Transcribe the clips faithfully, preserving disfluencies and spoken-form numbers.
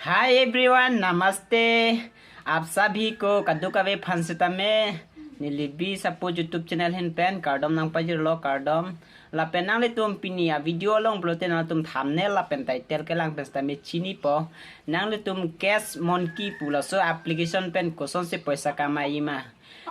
Hi everyone, namaste. Aap sabhi ko kadokave aphan setame neli Bi Sapo YouTube channel ahin pen kardom nangpajirlo, kardom. Lapen nanglitum pini a-video along pulote nanglitum thumbnail lapen title kelang pen setame chinipo. Nanglitum Cash Monkey pu laso application pen kosonsi poisa kamaiji ma,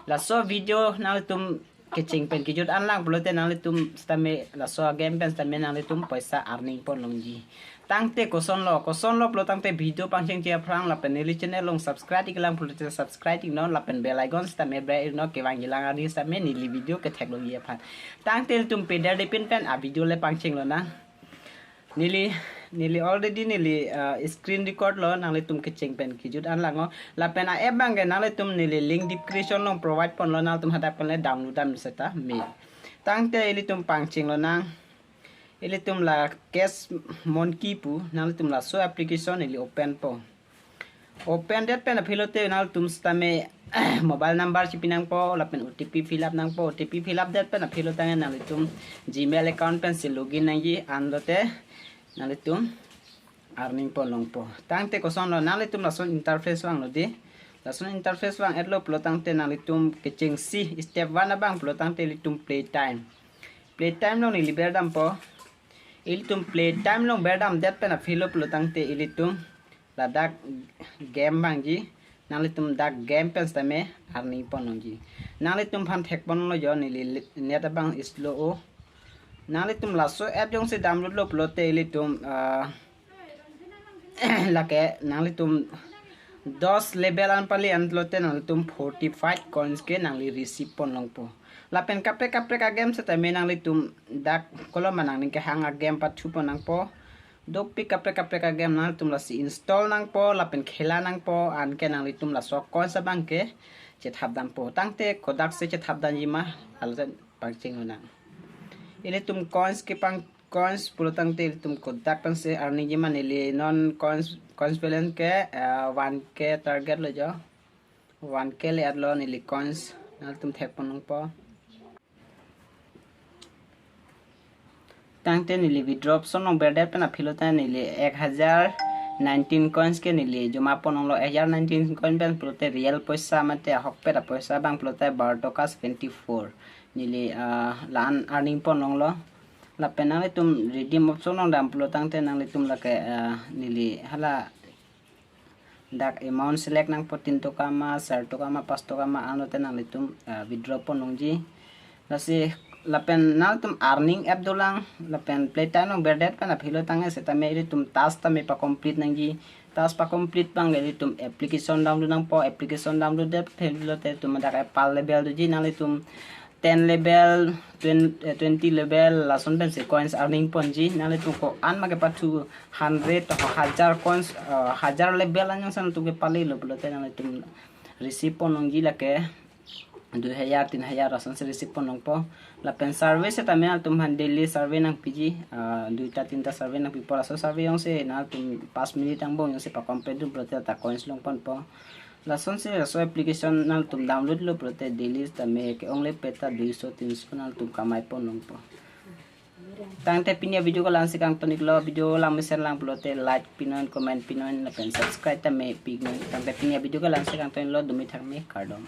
laso video nanglitum kecheng pen kejut an lang pulote nanglitum setame laso a-game pen setame nanglitum poisa earning pon longji. Tangte kosonlo, kosonlo pulo tangte video pangchengji aphrang lapen neli channel along subscribe iklang pulote subscribe iknon lapen bell icon setame bre iknon, kevangji lang arni setame neli video ketheklongji aphan. Tangte ilitum pederdepin pen a-video le pangchenglonang. Neli, neli already neli, ah, screen record lo, nanglitum kecheng pen kejut an lang o. Lapen a-app abangke nanglitum neli link description along provide ponlo, nanglitum hadak pen le download dam seta me. Tangte ilitum pangchenglonang. Ilitum la Cash Monkey pu, nanglitum laso application ili open po. Open det pen aphi lote nanglitum setame mobile number chipi nangpo, lapen O T P fill up nangpo. O T P fill up det pen aphi lo tangte nanglitum Gmail account pensi login nangji, anlote nanglitum earning pon longpo. Tangte kosonlo, nanglitum lason interface vanglo dei. Lason interface vang-etlo pulo tangte nanglitum kechengsi step one abang pulo tangte ilitum play time. Play time along neli berdampo. Ilitum play time along berdam det pen aphi lo pulo tangte ilitum ladak game abangji, nanglitum dak game pen setame earning pon longji. Nanglitum aphan thek ponlo jo, neli net abang slow o. Nanglitum laso app jongsi download lo pulote ilitum, ah, lake nanglitum dos level an pali an lote nanglitum forty-five coins ke nangli receive pon longpo. Lapen kaprek kaprek a-game setame nanglitum dak kolom ma nangning kehang a-game pathu pon nangpo. Dopik kaprek kaprek a-game nanglitum lasi install nangpo lapen khela nangpo, anke nanglitum laso coins abangke chethap dampo. Tangte kodaksi chethap damji ma, alote pangchenglonang. Ilitum coins kepang, coins pulo tangte ilitum kodak pensi earning ji ma, neli non coins, coins balance ke, ah, one K target lo jo. One K le-etlo, neli coins nanglitum thek pon nangpo. Tangte neli withdraw option along berdet pen aphi lo tangte neli ek hajar nineteen coins ke neli joma pon longlo. Ek hajar nineteen coin pen pulote real poisa mate ahokpet apoisa abang pulote bar toka seventy-four. Neli, ah, la-an earning pon longlo. Lapen nanglitum redeem option along dam pulo tangte nanglitum lake, ah, neli hala dak amount select nangpo, tin toka ma, sar toka ma, pas toka ma, anlote nanglitum, ah, withdraw pon longji. Lasi lapen nanglitum earning app dolang, lapen play time along berdet pen aphi lo tangte setame ilitum task tame pa-complete nangji. Task pa-complete abang ilitum application download nangpo, application download det aphi lote ilitum dak pal level doji, nanglitum ten level, twen-, eh, twenty level, lason pensi coins earning ponji. Nanglitum ko-an ma kepathu, hundred to hajar coins, eh, hajar level an jongsi nanglitum kepalilo pulote nanglitum receive pon longji lake dui hajar, tin hajar asonsi receive pon longpo. Lapen survey setame nanglitum aphan daily survey nangpiji, eh, duita tinta survey nangpipo. Laso survey jongsi nanglitum pas minute angbong jongsi pa-complete dun pulote ta coins long ponpo. Lasonsi laso application nanglitum download lo pulote daily tame ke-ongle peta duiso tinso nanglitum kamai pon longpo. Tangte pini a-video ke la-ansi kangton iklo, video lang mesen lang pulote like pinon, comment pinon, lapen subscribe tame pi iknon. Tangte pini a-video ke la-ansi kangton iklo, dumi thakme, kardom.